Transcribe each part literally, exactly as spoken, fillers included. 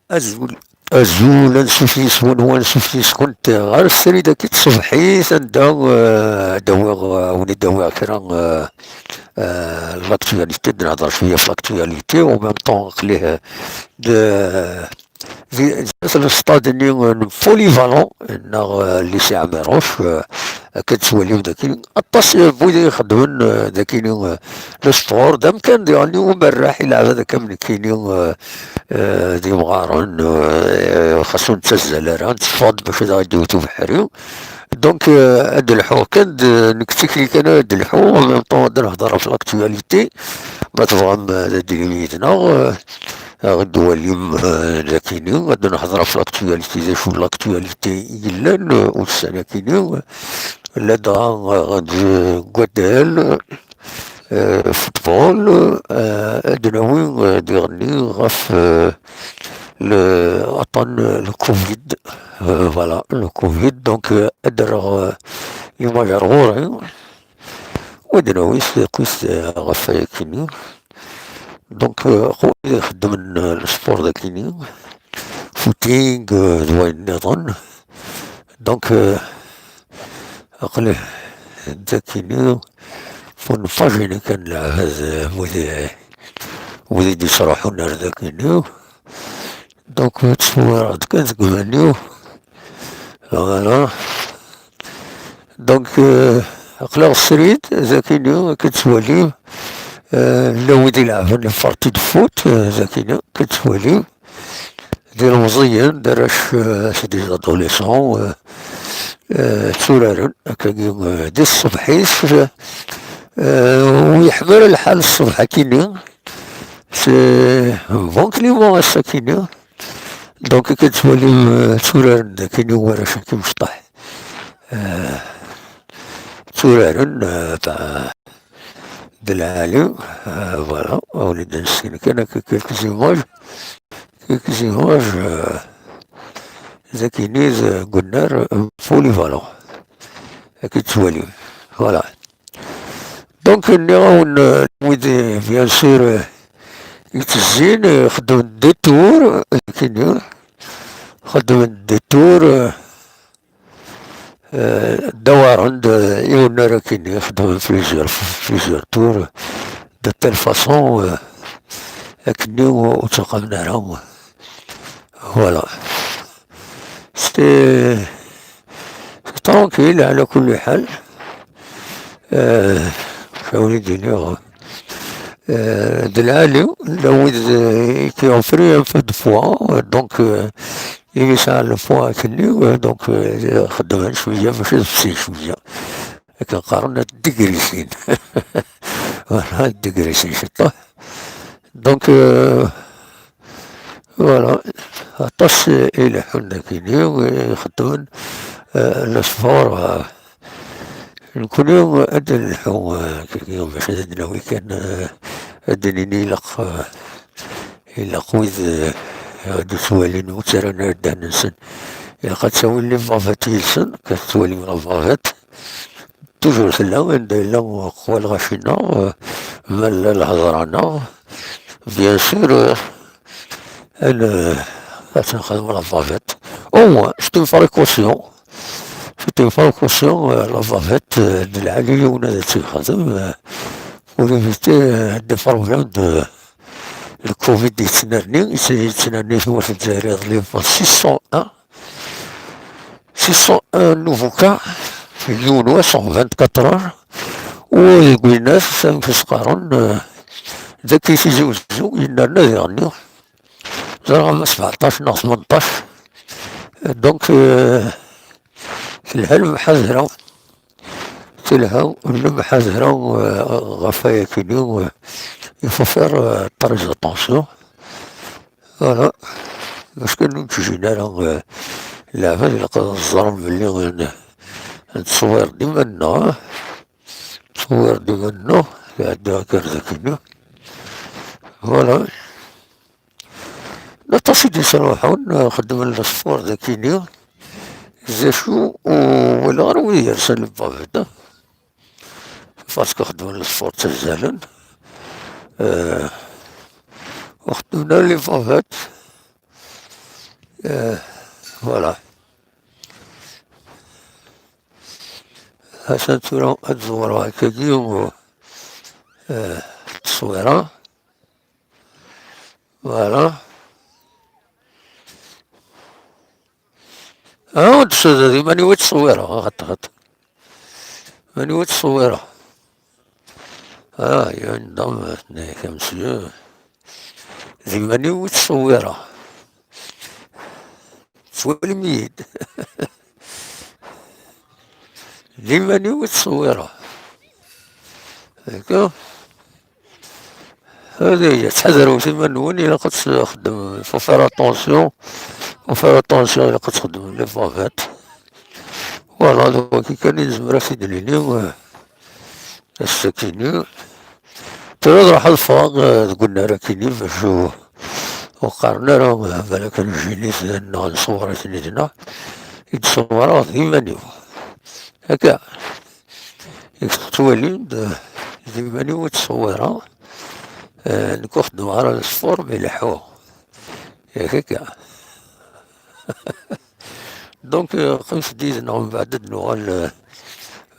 Azul. Azul, ansuf yis-wen, wansuf yis-kent ɣer srid-agi n tṣebḥit, anda, eh, ad awiɣ, eh, wen-id-awiɣ kra, eh, eh, l'actualité, ad nehder cwiya f l'actualité, en même temps, aql-i, eh, d, di, di le stade-nni n Polyvalent, neɣ, eh, lycée Amirouche, eh, akka tettwalim daki, aṭas n wid i ixeddmen, eh, daki, eh, le sport, d amkan diɣen umerreḥ i leɛbad akka am nekkini, eh, eh, d imɣaren, eh, xas ur nettazzal ara, netteffeɣ-d bac ad aɣ-d-iwet ubeḥri. Donc, eh, ad d-lḥuɣ kan, d, nekk d tikli kan ara d-lḥuɣ, en même temps ad d-nehder ɣef l'actualité. Ma tebɣam, eh, ad d-tilim yid-neɣ, eh, ad d-twalim, eh, dakini, ad d-nehder ɣef l'actualité, d acu n l'actualité yellan, eh, ussan-akini, ladɣa, eh, deg waddal, eh, football, eh, ad d-nawi, eh, diɣenni ɣef, eh, le, aṭan, eh, le covid, eh, voilà, le covid, donc, eh, ad d-rreɣ, eh, l'image ar ɣur-i, u ad d-nawi s, eh, ɣef wayakini. Donc, eh, ɣur-i ixeddmen, eh, le sport dakini, footing, eh, d wayen nniḍen. Donc, eh, aql-i dakini, pour ne pas gêner kan leɛbad, eh, wid i, wid i d-yettruḥun ar dakini. Donc, ttṣewwireɣ-d kan deg iman-iw. Voilà. Donc, eh, aql-aɣ srid, dakini, akka tettwalim. Eh, llan wid ileɛben les parties de foot, eh, dakini, akka tettwalim. D ilemẓiyen, d arrac, eh, c'est des adolescents, eh, eh, tturaren, akkagi, eh, di tṣebḥit, eh, u yeḥma lḥal ṣṣbeḥ akini, c'est un bon climat ass-akini. Donc, akka tettwalim, eh, tturaren dakini warrac-agi imecṭaḥ. Eh, tturaren, eh, t'a-, d lɛali, eh, voilà, ur d-nessin kan akka quelques images, quelques images, eh, dakini deg unnar, eh, Polyvalent. Akka tettwalim. Voilà. Donc, nniɣ-awen, euh, wid, euh, bien sûr, euh, yettezzin, euh, xeddmen des tours, euh, kini, xeddmen des tours, euh, euh, ddawaren-d, euh, i unnar akini, xeddmen plusieurs, plusieurs tours, de telle façon, euh, akini ur, ur ttaqamen ara. Voilà. C'est, c'est tranquille, على كل حال. Euh, ça voulait dire, euh, de l'allure, là où ils, euh, qui ont pris un peu de poids, euh, donc, euh, ils sont le poids avec nous, euh, donc, euh, خدمنا شوية، ماشي نفسي شوية. كنقارن الديكريسين. Voilà, الديكريسين شطح. Donc, euh, voilà. Aṭas i ileḥḥun dakini, i ixeddmen, euh, le sport, euh, nekkni ad d-nelḥu, euh, kiki, bac ad d-nawi kan, euh, ad d-nini ilaq, euh, ilaq wid, euh, ad d-ttwalin ur ttarran ara ddehn-nsen. Ilaq ad ttawin les bavettes yid-sen, ad ttwalin la bavette. Toujours tella, anda yella uqbal ɣef-inna, euh, ma llan lehḍra-nneɣ, bien sûr, euh, ad n-, ad tt-nexdem la bavette. Au moins, c'est une précaution. C'est une précaution, euh, la bavette, euh, d lɛali yiwen ad tt-yexdem, euh, pour éviter, euh, des problèmes de, le covid yettnerni, yettnerni tmurt n Lezzayer iḍelli six cent un. Six cent un nouveaux cas, yiwen wass en vingt-quatre heures. U deg winnas, amek i s-qqaren, euh, d akka i Tizi Uzzu, yennerna diɣenni. Ẓriɣ ama sebɛeṭṭac neɣ tmenṭac. Donc, euh, telha lemḥadra. Telha lemḥadra, euh, ɣef wayakini, euh, il faut faire, euh, très attention. Voilà. Parce que ur nettjin ara, euh, leɛbad ilaq ad ẓren belli, euh, nettṣewwir-d iman-nneɣ, ah. Nettṣewwir-d iman-nneɣ, iɛedda akk ar dakini. Voilà. Aṭas i d-yettruḥun, xeddmen le sport dakini. D acu ur walaɣ ara wid yersan les bavettes, ah. Parce que xeddmen le sport ttazzalen. Euh, ur xeddmen ara les bavettes. Euh, voilà. Atan tura ad ẓewreɣ akkagi, euh, ttṣewwireɣ. Voilà. Ah, ur d-sudad iman-iw i ttṣewwireɣ, xaṭ, xaṭ. Iman-iw i ttṣewwireɣ. Ah, il y a une dame, tenna-yak a monsieur. D iman-iw i ttṣewwireɣ. Tettwalim-iyi-d. D iman-iw i ttṣewwireɣ. D'accord? Hadi, ttḥadaremt iman-nwen, ilaq ad txeddmem, faut faire attention, faut faire attention, ilaq ad txeddmem les bavettes. Voilà, d wagi kan i nezmer ad t-id-nini, euh, ass-akini. Tura ad ruḥeɣ ad ffɣeɣ, euh, deg unnar akini, bac ur, ur qqaren ara, euh, balak nejjini-t neɣ nṣewwer-iten-id-neɣ, i d-ṣewwreɣ d iman-iw. Akka. Yak tettwalim-d, d iman-iw i ttṣewwireɣ. Eh, nekk ur xeddmeɣ ara le sport, mais leḥḥuɣ. Yak akka. Donc, euh, qqimet-d yid-neɣ, mbeɛd ad nuɣal, euh,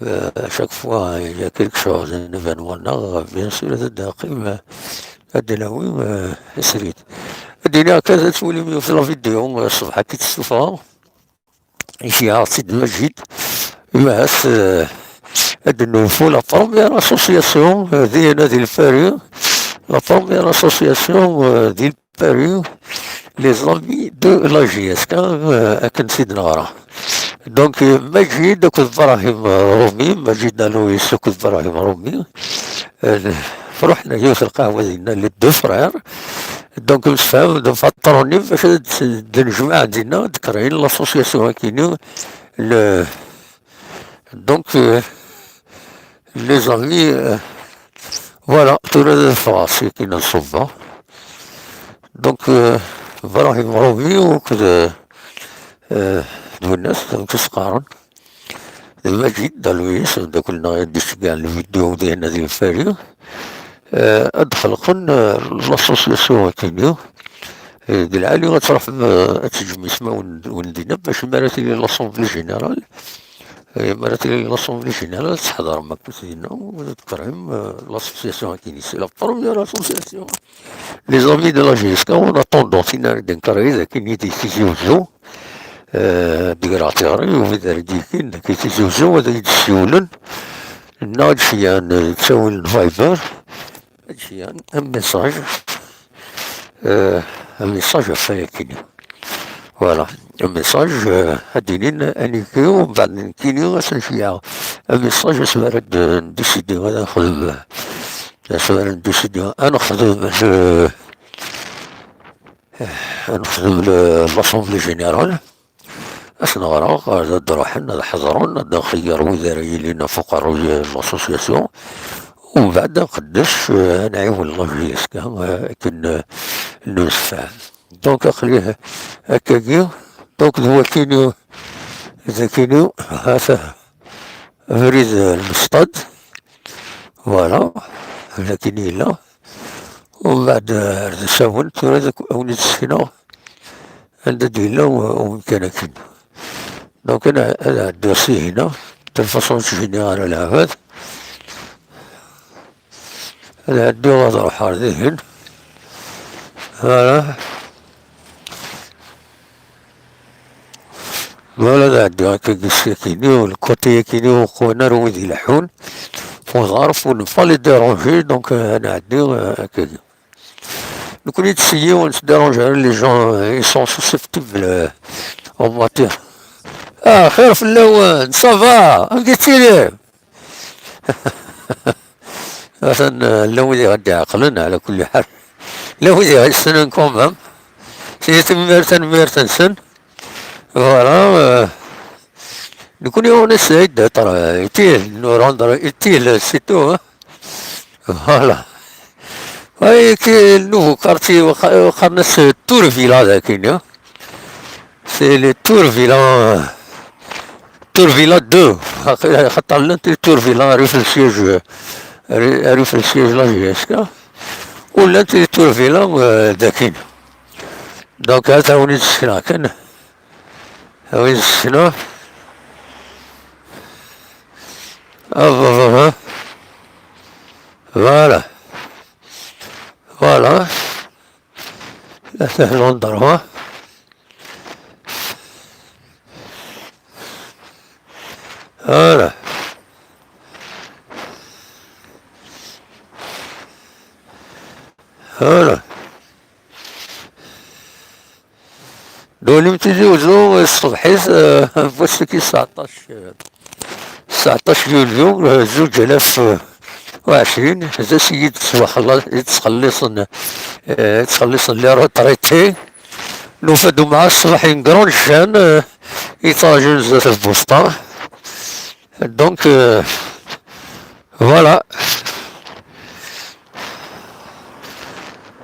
euh, à chaque fois, il y a quelque chose, un événement, neɣ, bien sûr, ad d-neqqim, euh, ad d-nawi, euh, srid. Ad d-iniɣ akka, ad twalim yiwet la vidéo, euh, ṣṣbeḥ-agi tt-ssufɣeɣ. Iceyyeɛ-tt-id Majid. Imahat, euh, ad d-nenfu la première association, euh, dinna di Lpari. La première association, euh, di Lpari, les amis de la J S K, euh, akken tt-id-neɣra. Donc, euh, Majid akked Brahim, euh, Rumi, Majid Alois akked Brahim Rumi, euh, ruḥen yiwet lqahwa dinna, les deux frères. Donc, msefhamen d lpatṛun-im bac ad d-nejmeɛ dinna, ad d-kreyen l'association akini, le, donc, euh, les amis, euh, voilà, tura ad ffɣeɣ seg akin ad ṣubbeɣ. Donc, euh, Brahim Rumi akked, euh, euh, d winnas, donc, s-qqaren. D Majid Alois, ameddakel-nneɣ i d-iceggɛen lvidyu dinna di Lpari. Eh, ad d-xelqen, eh, l'association akini. Eh, deg lɛali ad truḥem, eh, ad teǧǧem ismawen-nwen dinna, bac mi ara tili l'Assemblée Générale, eh, mi ara tili l'Assemblée Générale, ad tḥeḍrem akkit dinna, u ad d-tkerhem, eh, l'association akini. C'est la première association. Les amis de la J S K, en attendant, tin ara d-nker yid akini di Tizi Uzzu, eh, d-greɣ tiɣri, u wid ara d-yekin deg Tizi Uzzu, ad yi-d-ssiwlen, neɣ ad d-ceyyɛen, eh, ttawil n Viber, ad d-ceyyɛen un message, eh, un message ɣef wayakini. Voilà, un message, eh, ad d-inin anigi, u mbeɛd nekkini ad sen-ceyyɛeɣ un message asmi ara d-, ndisidi, ad nexdem, asmi ara ndisidi, ad nexdem, eh, ad nexdem le-, l'Assemblée Générale. Ad sen-ɣreɣ, ad d-ruḥen, ad ḥeḍren, ad nxeyyer wid ara yilin ɣef uqerruy n l'association. U mbeɛd ad nqeddec, eh, ad nɛiwen la J S K, eh, akken, eh, nemsefham. Donc, aql-i akkagi, donc, d wakini, d akini, hata, abrid, eh, lmesṭad. Voilà, d akini yella. U mbeɛd, eh, ar d asawen, tura ad ak-, ad wen-id-sekneɣ anda d-yella u-, umkan akin. Donc, ad, ad ɛeddiɣ si hina, de façon ur ttjinniɣ ara lɛebad. Ad ɛeddiɣ ad ruḥeɣ ar dihin. Voilà. Voilà, ad ɛeddiɣ akka deg-s akini, le côté akini ur qwan ara wid ileḥḥun. Pour ne pas les déranger, donc, euh, ad ɛeddiɣ, euh, akkagi. Nekkni d si yiwen, ur nettdérange ara les gens, euh, ils sont susceptibles, euh, en matière. Ah, xir fell-awen, ça va, amek i ttilem? Atan, euh, llan wid i ɣ-d-iɛeqlen, ɛla kulli ḥal. Llan wid i ɣ-yessnen quand même. Si tanemmirt, tanemmirt-nsen. Voilà, euh, nekkni on essaye d'être, euh, utile, nous rendre utile, c'est tout, hein. Voilà. Oui, qui est le nouveau quartier, qqaren-as Tour Villa, là, qui, hein. C'est le Tour Villa, euh, Tour Villa deux. Xaṭer llant Tour Villa, rue le siège, euh, rue, rue le siège, la J S K. Ou llant Tour Villa, euh, d akin. Donc, ad awen-d-sekneɣ kan. Ad awen-d-sekneɣ. Ah, ah, ah, ah. Voilà. Voilà. Ata l'endroit. Voilà. Voilà. Doli m Tizi Uzzu, ṣṣbeḥ-is, eh, n wass-agi sseɛṭac, eh, sseɛṭac yulyu, eh, zuǧ alaf, eh, u ɛecrin, d ass i d-ttwaxella-, i d-ttxelliṣen, eh, i d-ttxelliṣen les retraités. Nufa-d umɛa ṣṣbeḥ une grande chaîne, eh, yettṛajun zdat lbusṭa. Donc, euh, voilà.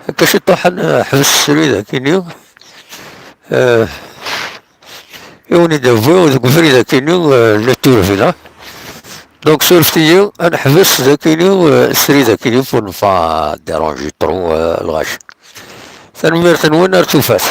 Akka ciṭuḥ ad neḥbes srid akini. Euh, i wen-id-wwiɣ deg ubrid akini, euh, le tour villa. Donc, surfet-iyi ad neḥbes dakini, euh, srid akini pour ne pas déranger trop, euh, lɣaci. Tanemmirt-nwen, ar tufat.